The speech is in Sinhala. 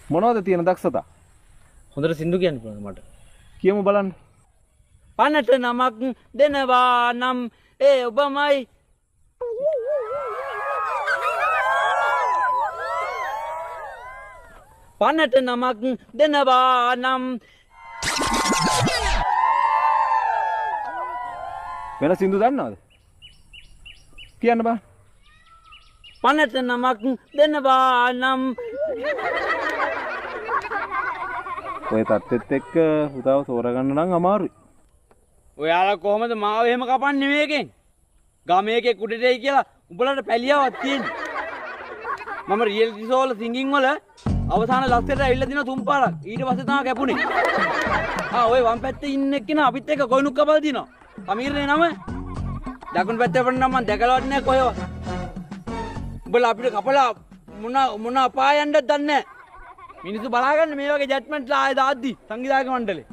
මොනවද තියෙන දක්ෂතා? හොඳට සින්දු කියන්න පුළුවන් මට. කියමු බලන්න. පනට නමක් දෙනවා නම් ඒ ඔබමයි. පනට නමක් දෙනවා නම්. වෙන සින්දු දන්නවද? කියන්න බා. පනට නමක් දෙනවා නම්. ඔය තත්ත්වෙත් එක්ක පුතාව තෝරගන්න නම් අමාරුයි. ඔයාලා කොහොමද මාව එහෙම කපන්නේ මේකෙන්? ගමේ එකෙක් උඩට එයි කියලා උඹලට පැලියාවක් තියෙන්නේ. මම රියැලිටි ෂෝ වල සිංගින් වල අවසාන ලස්සට ඇවිල්ලා දිනා තුන් පාරක්. ඊට පස්සේ තමයි කැපුණේ. ආ ඔය වම් පැත්තේ ඉන්න එක්කෙනා අපිත් එක්ක කොයිනුක් කපලා දිනවා. සමීරනේ නම. දකුණු පැත්තේ වුණ නම් මං දැකලවත් නෑ කොහෙවත්. උඹලා අපිට කපලා මොන මොන අපාය යන්නද දන්නේ නෑ. මිනිස්සු බලාගන්න මේ වගේ ජජ්මන්ට්ලා ආයෙ දාද්දි සංගීතායක මණ්ඩලේ.